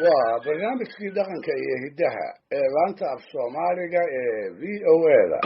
Waa barnaamijkii dhaqanka iyo hiddaha ee laanta af Soomaaliga ee VOA-da.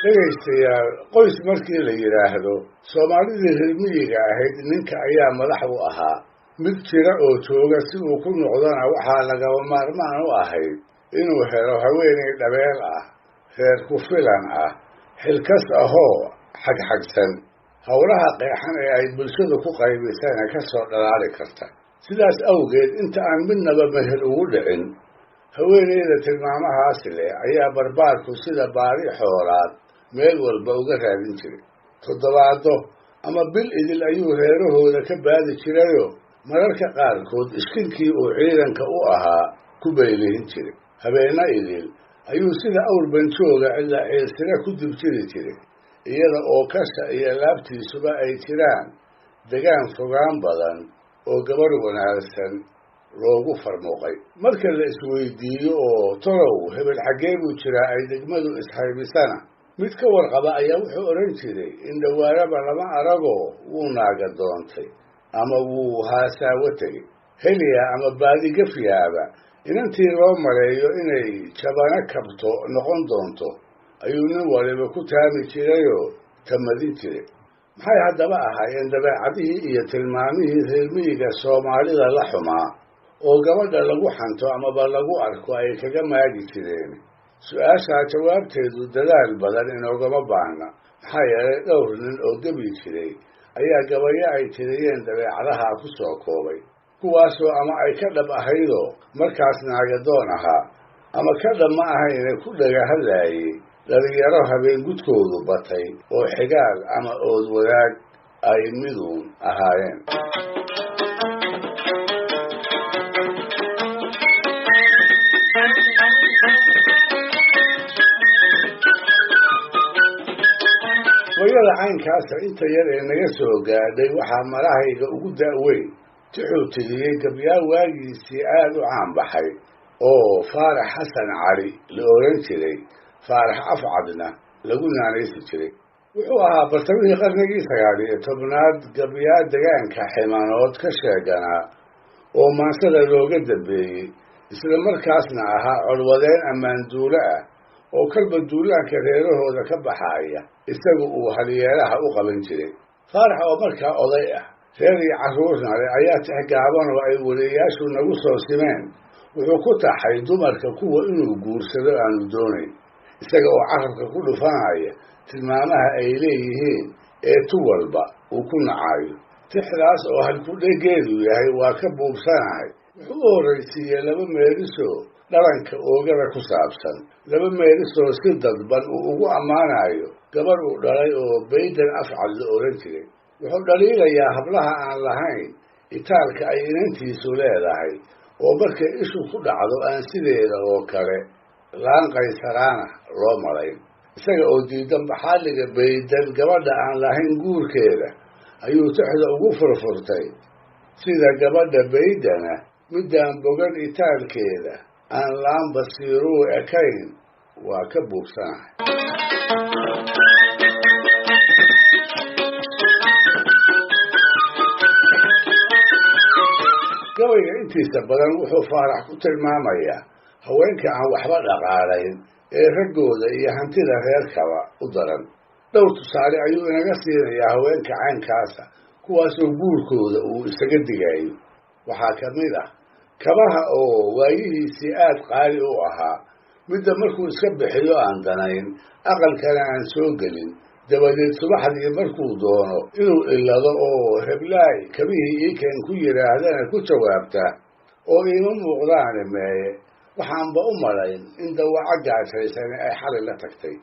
Dhegaystayaal, qoys markii la yidhaahdo, Soomaalidii reer miyiga ahayd ninka ayaa madax u ahaa. Mid jira oo jooga si uu ku noqdona waxaa lagama maarmaan u ahayd inuu helo haweeney dhabeel ah, reer ku filan ah, xilkas ahoo xagxagsan, howlaha qeexan ee ay bulshadu ku qaybisana ka soo dhalaali karta. Sidaas awgeed, inta aan midnaba meher ugu dhicin, haweeneyda tilmaamahaas leh ayaa barbaarku sida baari xoolaad meel walba uga raadin jiray. Toddobaado ama bil idil ayuu reerahooda ka baadi jirayoo mararka qaarkood iskinkii uu ciidanka u ahaa ku baylihin jiray. Habeenna idil ayuu sida awr banjooga cidla ciilsira ku dibjiri jiray, iyada oo kasha iyo laabtiisuba ay jiraan degaan fogaan badan oo gabarh wanaagsan loogu farmuuqay. Marka la isweydiiyo oo tolow hebel xaggee buu jiraa ay degmadu ishaybisana, mid ka warqaba ayaa wuxuu odhan jiray in dhowaanaba lama aragoo wuu naaga doontay ama wuu haasaawo tegey. Heliya ama baadi gafyaaba inantii loo maleeyo inay jabano kabto noqon doonto ayuu nin waliba ku taami jirayoo tamadin jiray. Maxay haddaba ahaayeen dabeecadihii iyo tilmaamihii reer miyiga Soomaalida la xumaa oo gabadha lagu xanto amaba lagu arko ay kaga maagi jireen? Su-aashaa jawaabteedu dadaal badan inoogama baahna, maxaa yeelay dhowr nin oo gebi jiray ayaa gabayo ay tiriyeen dabeecadaha ku soo koobay, kuwaasoo ama ay ka dhab ahaydoo markaas naagadoon ahaa, ama ka dhab ma ahayne ku dhaga hadlaayey dhalinyaro habeen gudkoodu batay oo xigaal ama ood wadaag ay miduun ahaayeen. Gabayada caynkaasa inta yar ee naga soo gaadhay waxaa marahayga ugu da'weyn tixuu tiriyey gabyaa waagiisii aad u caan baxay oo Faarax Xasan Cali la odhan jiray, Faarax Afcadna lagu naanaysi jiray. Wuxuu ahaa bartamihii qarnigii 19aad gabyaa degaanka Ximanood ka sheeganaa oo maansada looga dambeeyey, isla markaasna ahaa codwadeen ammaanduulo ah oo kalba duulaanka reerahooda ka baxaaya isagu uu halyeelaha u qaban jiray. Faarax oo markaa oday ah, reer iyo carruurna leh, ayaa tix gaaban oo ay weliyaashu nagu soo simeen wuxuu ku taxay dumarka kuwa inuu guursado aanu doonayn, isaga oo carabka ku dhufanaya tilmaamaha ay leeyihiin ee tu walba uu ku nacayo. Tixdaas oo halkudhegeedu yahay "Waa ka buubsanahay", wuxuu u horraysiiyey laba meelisoo dhalanka oogada ku saabsan, laba meelisoo si dadban uu ugu ammaanayo gabarh uu dhalay oo Baydan Afcad la odhan jiray. Wuxuu dhaliilayaa hablaha aan lahayn itaalka ay inantiisu leedahay oo markay ishu ku dhacdo aan sideeda oo kale laan qaysaraana loo malayn. Isaga oo diidan baxaaliga Baydan gabadha aan lahayn guurkeeda ayuu tixda ugu furfurtay: "Sida gabadha Baydana middaan bogan itaalkeeda aan laan basiiruu ekayn waa ka buubsanahay." Gabayga intiisa badan wuxuu Faarax ku tilmaamayaa haweenka aan waxba dhaqaalayn ee raggooda iyo hantida reerkaba u daran. Dhowr tusaale ayuu inaga siinayaa haweenka caynkaasa, kuwaasoo guurkooda uu isaga digayo. Waxaa ka mid ah kabaha oo waayihiisii aad qaali u ahaa, midda markuu iska bixiyo aan danayn, aqalkana aan soo gelin, dabadeed subaxdii markuu doono inuu ilado oo "Heblaay, kabihii iikeen" ku yidhaahdana ku jawaabta oo "Iima muuqdaane meeye, waxaanba u malayn in dawaco gaajaysani ay xalay la tagtay."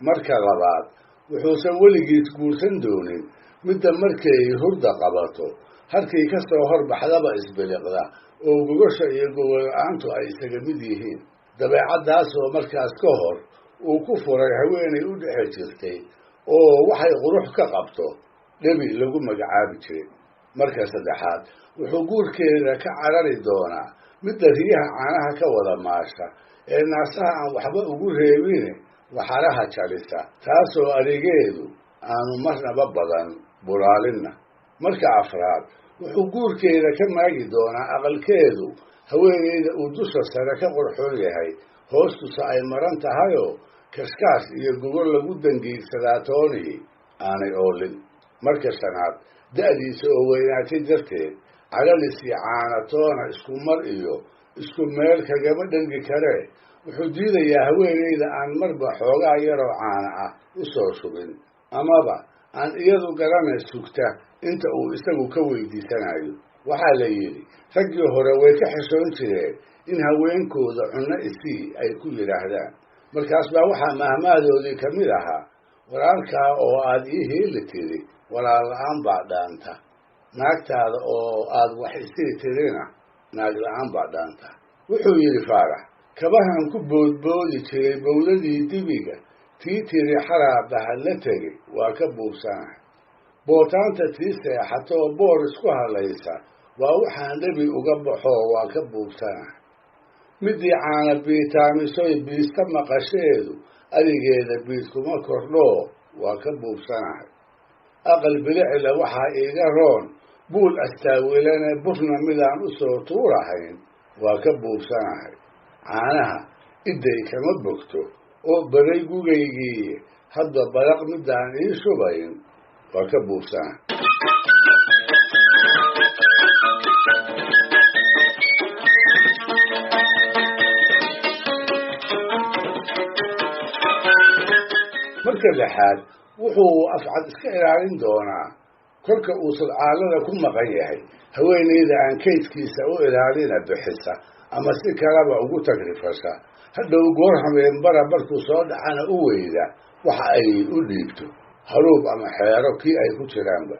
Marka labaad, wuxuusan weligiis guursan doonin midda markay hurda qabato halkii ka soo horbaxdaba isbiliqda oo gogosha iyo gogol-la'aantu ay isaga mid yihiin, dabeecaddaasoo markaas ka hor uu ku furay haweenay u dhexe jirtay oo waxay qurux ka qabto dhebi lagu magacaabi jiray. Marka saddexaad, wuxuu guurkeeda ka carari doonaa midda riyaha caanaha ka wada maasha ee naasaha aan waxba ugu reebine waxaraha jalisa, taasoo arigeedu aanu marnaba badan bulaalinna. Marka afraad, wuxuu guurkeeda ka maagi doonaa aqalkeedu haweeneyda uu dusha sare ka qorxoon yahay, hoostusa ay maran tahayoo kaskaas iyo gogol lagu dangiigsadaa toonihii aanay oolin. Marka shanaad, da'diisa oo weynaatay darteed calalis iyo caana toona isku mar iyo isku meel kagama dhergi karee, wuxuu diidayaa haweeneyda aan marba xoogaa yaroo caana ah u soo shubin, amaba aan iyadu garana sugta inta uu isagu ka weydiisanayo. Waxaa la yidhi raggii hore way ka xishoon jireen in haweenkooda cunno isii ay ku yidhaahdaan. Markaas baa waxaa mahmahdoodii ka mid ahaa: walaalkaa oo aad ii heeli tiri walaal la-aan baa dhaanta, naagtaada oo aad wax isii tirina naag la-aan baa dhaanta. Wuxuu yidhi Faarax: kabahan ku boodboodi jiray bowladii dibiga, tii tiri xaraabaha la tegey waa ka buubsanahay. Bootaanta tii seexatoo boor isku hadlaysa waa waxaan dhebi uga baxoo waa ka buubsanahay. Midii caana biitaamisoy biista maqasheedu arigeeda biid kuma kordhoo waa ka buubsanahay. Aqal bilicila waxaa iiga roon buul astaawilane, burna midaan u soo tuurahayn waa ka buubsanahay. Caanaha idday kama bogto oo baray gugaygii, hadba baraq midaan ii shubayn waa ka buubsanahay. Marka lixaad, wuxuu Afcad iska ilaalin doonaa kolka uu sudcaalada ku maqan yahay haweeneyda aan kaydkiisa u ilaalina bixisa ama si kaleba ugu tagrifasha, hadhow goor hameenbara markuu soo dhacana u weyda waxa ay u dhiibto, haruub ama xeero kii ay ku jiraanba.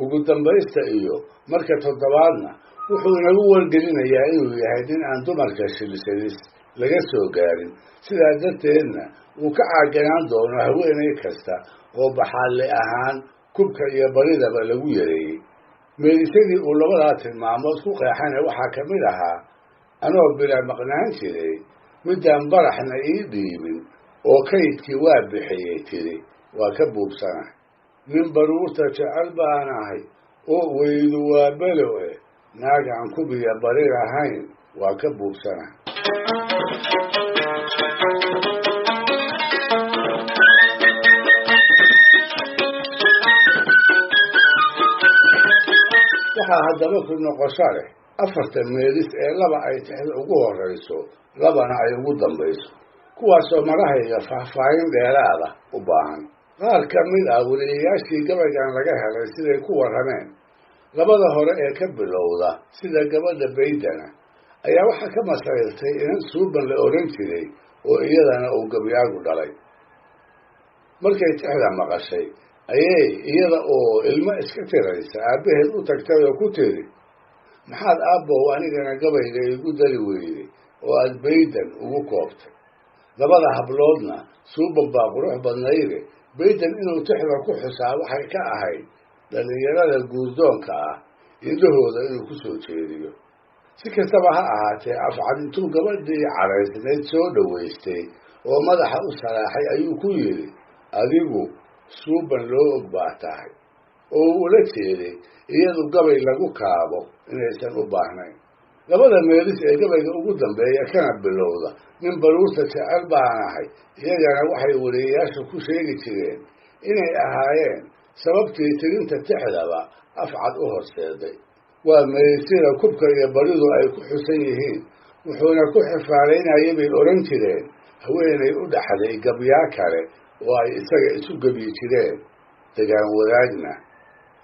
Ugu dambaysta iyo marka toddobaadna, wuxuu inagu wargelinayaa inuu yahay nin aan dumarka shilshalis laga soo gaarin, sidaa darteedna uu ka caaganaan doono haweeney kasta oo baxaalle ahaan kubka iyo baridaba lagu yareeyey. Meelisadii uu labadaa tilmaamood ku qeexana waxaa ka mid ahaa: anoo bila maqnaan jiray midaan baraxna ii dhiibin oo kaydkii waa bixiyey tiri waa ka buubsanahay. Nin baruurta jecel baan ahay oo weydu waa belo eh, naag aan kubiya bari lahayn waa ka buubsanahay. Waxaa haddaba ku noqosho leh afarta meelis ee laba ay tixda ugu horrayso, labana ay ugu dambayso, kuwaasoo marahayga faahfaahin dheeraada u baahan. Qaar ka mid ah weliyayaashii gabaygan laga helay siday ku warrameen, labada hore ee ka bilowda sida gabadha Baydana ayaa waxaa ka masayrtay inan Suuban la odhan jiray oo iyadana uu gabyaagu dhalay. Markay tixda maqashay ayay iyada oo ilmo iska tiraysa aabbaheed u tagtay oo ku tiri: maxaad aabbow anigana gabayga igu dari weyday oo aad Baydan ugu koobtay? Labada habloodna Suuban baa qurux badnayde, Baydan inuu tixda ku xusaa waxay ka ahayd dhallinyarada guurdoonka ah indhahooda inuu ku soo jeediyo. Si kastaba ha ahaatee, Afcad intuu gabadhii caraysnayd soo dhowaystay oo madaxa u saraaxay ayuu ku yidhi: adigu Suuban loo og baa tahay, oo uu ula jeeday iyadu gabay lagu kaabo inaysan u baahnayn. Labada meelis ee gabayga ugu dambeeya kana bilowda nin baruurta jecel baan ahay, iyagana waxay weliyayaashu ku sheegi jireen inay ahaayeen sababtii tirinta tixdaba Afcad u horseeday. Waa meelisyada kubka iyo baridu ay ku xusan yihiin, wuxuuna ku xifaalaynayay bay odhan jireen haweenay u dhaxday gabyaa kale oo ay isaga isu gebyi jireen, degaan wadaagna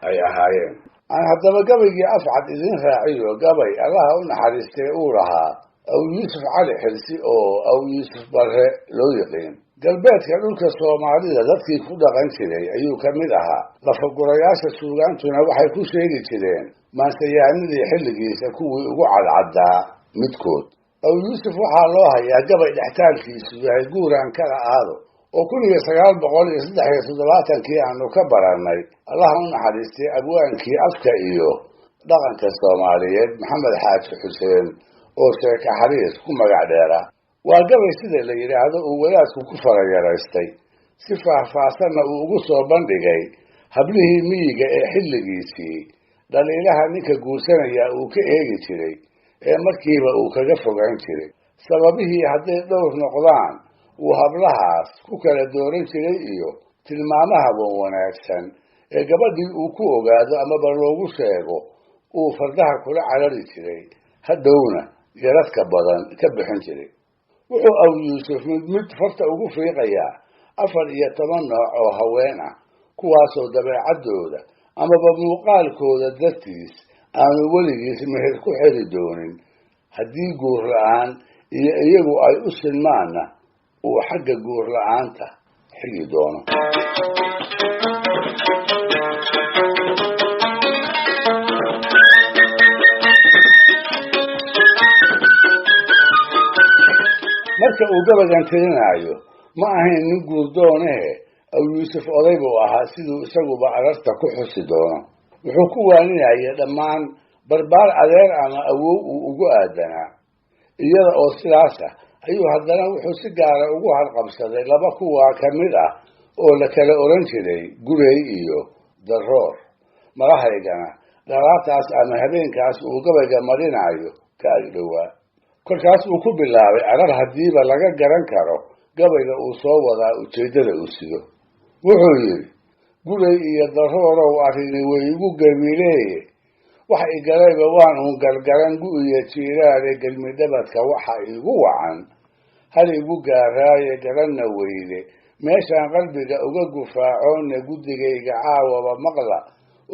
ay ahaayeen. Aan haddaba gabaygii Afcad idiin raaciyo gabay Allaha u naxariistay uu lahaa Aw Yuusuf Cali Xilsi oo Aw Yuusuf Barre loo yiqiin. Galbeedka dhulka Soomaalida dadkii ku dhaqan jiray ayuu ka mid ahaa. Lafagurayaasha suugaantuna waxay ku sheegi jireen maansayahanadii xilligiisa kuwii ugu cadcaddaa midkood. Aw Yuusuf waxaa loo hayaa gabay dhextaalkiisu yahay guuraan kala aado oo 1973-kii aanu ka barannay Allaha u naxariistay abwaankii afka iyo dhaqanka Soomaaliyeed Maxamed Xaaji Xuseen oo Sheeke Xariis ku magac dheera. Waa gabay sida la yidhaahdo uu wadaadku ku farayaraystay, si faahfaahsanna uu ugu soo bandhigay hablihii miyiga ee xilligiisii dhaliilaha ninka guursanaya uu ka eegi jiray ee markiiba uu kaga fogaan jiray. Sababihii hadday dhowr noqdaan uu hablahaas ku kala dooran jiray iyo tilmaamaha wan wanaagsan ee gabadhii uu ku ogaado amaba loogu sheego uu fardaha kula carari jiray, hadhowna yaradka badan ka bixin jiray. Wuxuu Aw Yuusuf mid mid farta ugu fiiqayaa 14 nooc oo haween ah, kuwaasoo dabeecaddooda amaba muuqaalkooda dartiis aanu weligiis meher ku xiri doonin, haddii guur la-aan iyo iyagu ay u sinmaanna uu xagga guur la-aanta xigi doono. Marka uu gabagan tirinaayo ma ahayn nin guurdoonehe, Aw Yuusuf oday buu ahaa, siduu isaguba ararta ku xusi doono. Wuxuu ku waaninayay dhammaan barbaar adeer ama awow uu ugu aadanaa. Iyada oo sidaas ah ayuu haddana wuxuu si gaara ugu harqabsaday laba kuwaa ka mid ah oo la kala oran jiray Gurey iyo Daroor. Madahaygana dhalaataas ama habeenkaas uu gabayga marinaayo ka agdhowaa. Kolkaas uu ku bilaabay arar haddiiba laga garan karo gabayga uu soo wadaa ujeeddada uu sido. Wuxuu yidhi: Gurey iyo Daroorow, arrini way igu gabileeye, wax igalayba waan uun gargaran gu-iyo jiiraale, gelmidhabadka waxa igu wacan hal igu gaaraaye, garanna weyde meeshaan qalbiga uga gufaacoona. Guddigayga caawaba maqla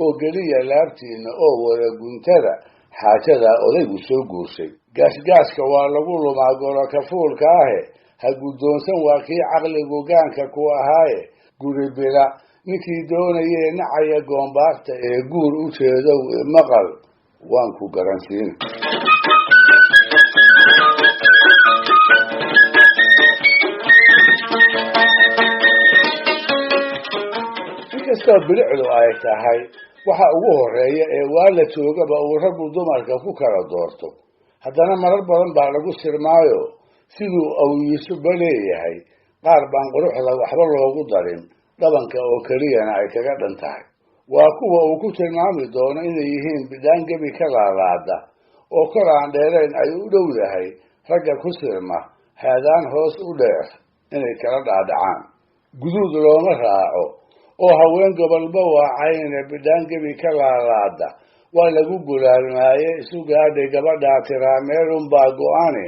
oo geliya laabtiinna oo wada guntada xaajadaa odaygu soo guurshay. Gaasgaaska waa lagu lumaa gorokafuulka ahe, ha guddoonsan waa kii caqligu gaanka ku ahaaye. Guri bila ninkii doonayee nacaya goombaarta ee guur u jeedow, maqal waan ku garansiin. Inkastoo bilicdu ay tahay waxa ugu horreeya ee waa la joogaba uu raggu dumarka ku kala doorto, haddana marar badan baa lagu sirmaayo. Siduu Aw Yuusufba leeyahay, qaar baan quruxda waxba loogu darin, dhabanka oo keliyana ay kaga dhan tahay. Waa kuwa uu ku tilmaami doono inay yihiin bidhaan gebi ka laalaada oo kor aan dheerayn ay u dhowdahay ragga ku sirma haadaan hoos u dheer inay kala dhaadhacaan. Guduud looma raaco oo haween gobolba waacayne, bidhaan gebi ka laalaada waa lagu gulaalmaaye. Isu gaadhay gabadhaa tiraa meelunbaa go-ane,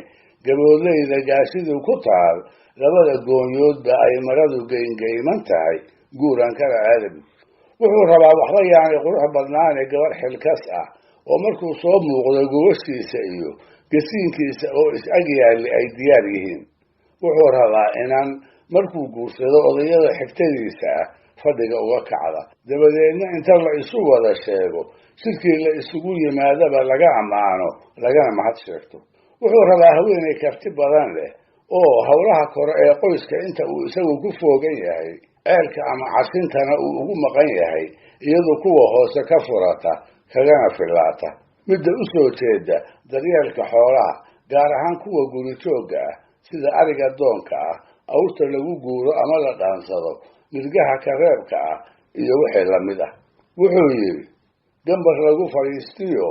gaboodlayda gaashidu ku taal labada goonyoodba ay maradu geyngeyman tahay, guuran kala aadabi. Wuxuu rabaa waxba yaanay qurux badnaane gabadh xilkas ah oo markuu soo muuqdo gogoshiisa iyo gasiinkiisa oo is-ag yaalli ay diyaar yihiin. Wuxuu rabaa inan markuu guursado odayada xigtadiisa ah fadhiga uga kacda, dabadeedna inta la isu wada sheego shirkii la isugu yimaadaba laga ammaano lagana mahad sheegto. Wuxuu rabaa haweenay karti badan leh oo howlaha kore ee qoyska inta uu isagu ku foogan yahay ceelka ama casintana uu ugu maqan yahay, iyadu kuwa hoose ka furata kagana filaata. Midda u soo jeeda daryeelka xoolaha, gaar ahaan kuwa gurijoogga ah sida ariga doonka ah, awrta lagu guuro ama la dhaansado, nirgaha kareebka ah iyo wixii lamid ah. Wuxuu yidhi: gambar lagu fadhiistiyo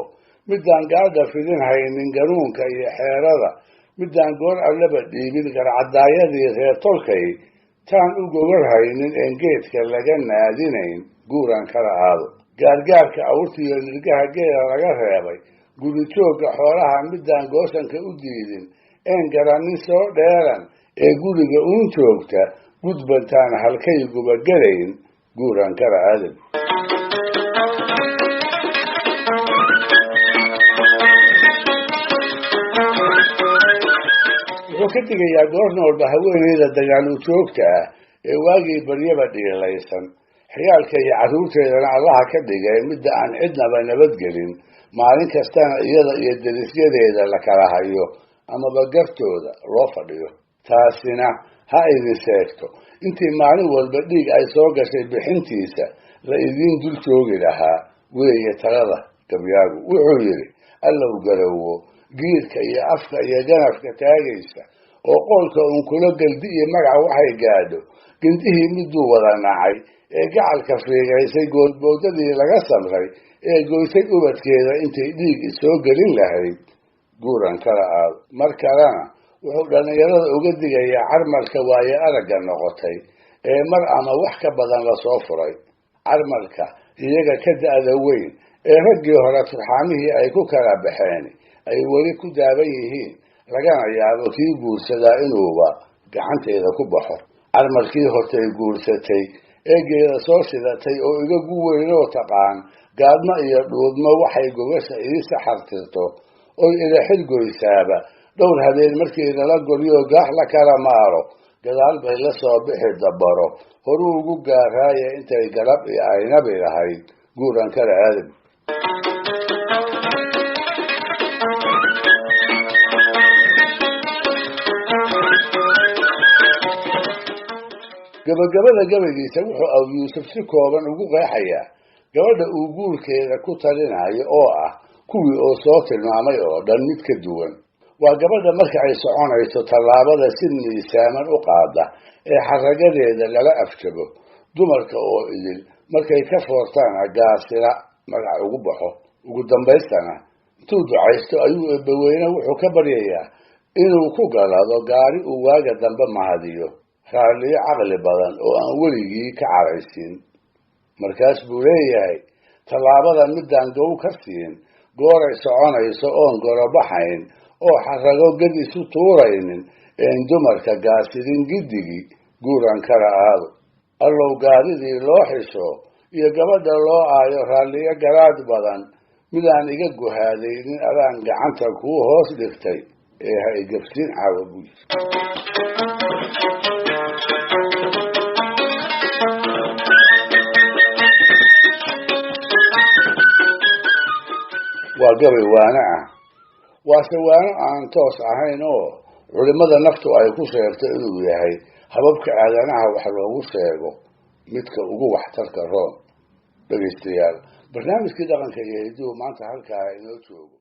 midaan gaadha fidin haynin ganuunka iyo xeerada, midaan goor allaba dhiibin garcadaayadii reer tolkay, taan u gogol haynin een geedka laga naadinayn, guuran kala aado. Gaargaarka awrtiiyo nirgaha geela laga reebay, gurijoogga xoolaha midaan goosanka u diidin, een garannin soo dheeran ee guriga uun joogta, gudbantaan halkayguba gelayn, guuran kala aadab. Wuxuu ka digayaa goor noolba haweeneyda dagaal u joogta ah ee waagii baryaba dhiilaysan, xiyaalka iyo carruurteedana Allaha ka dhigay midda aan cidnaba nabadgelin, maalin kastana iyada iyo derisyadeeda la kala hayo amaba gartooda loo fadhiyo. Taasina ha idin sheegto intii maalin walba dhiig ay soo gashay bixintiisa la idiin dul joogi lahaa, weeye talada gabyaagu. Wuxuu yidhi: Allow garowo giirka iyo afka iyo ganafka taagaysa Oo qoolka uun kula geldi iyo magac waxay gaadho gindihii miduu wada nacay ee gacalka fiigaysay, goodboodadii laga samray ee goysay ubadkeeda intay dhiig isoo gelin lahayd, guuran kala aado. Mar kalena wuxuu dhallinyarada uga digayaa carmalka waaye aragga noqotay ee mar ama wax ka badan lasoo furay, carmalka iyaga ka da'da weyn ee raggii hore turxaamihii ay ku kala baxeen ay weli ku daaban yihiin, lagana yaabo kii guursadaa inuuba gacanteeda ku baxo. Carmalkii hortay guursatay ee geeda soo shidatay oo iga gu weynoo taqaan gaadmo iyo dhuudmo waxay gogasha ii saxartirto oy ila xilgoysaaba, dhowr habeen markii lala golyo gaax la kala maaro, gadaal bay la soo bixi dabaro horuu ugu gaaraaya intay galab iyo aynabi lahayd, guuran kala aadab. Gabagabada gabaygiisa wuxuu Aw Yuusuf si kooban ugu qeexayaa gabadha uu guurkeeda ku talinayo oo ah kuwii oo soo tilmaamay oo dhan mid ka duwan. Waa gabadha marka ay soconayso tallaabada si miisaaman u qaada ee xaragadeeda lala afjabo, dumarka oo idil markay ka foortaana gaasila magac ugu baxo. Ugu dambaystana intuu ducaysto ayuu Eebbaweyne wuxuu ka baryayaa inuu ku galado gaari uu waaga dambe mahadiyo, raalliyo caqli badan oo aan weligii ka caraysiin. Markaas buu leeyahay: tallaabada midaan gow ka siin, gooray soconayso oon gorobaxayn oo xarago ged isu tuuraynin, een dumarka gaasidin giddigii, guuran kala aado. Allow gaaridii loo xisho iyo gabadha loo aayo raalliyo garaad badan midaan iga guhaadaynin adaan gacanta kuu hoos dhigtay ee ha igabsiin caawa, buu yiri. Waa gabay waano ah, waase waano aan toos ahayn oo culimmada naftu ay ku sheegto inuu yahay hababka aadanaha wax loogu sheego midka ugu waxtarka roon. Dhegaystayaal, barnaamijkii dhaqanka iyo hidduhu maanta halkaa inoo joogo.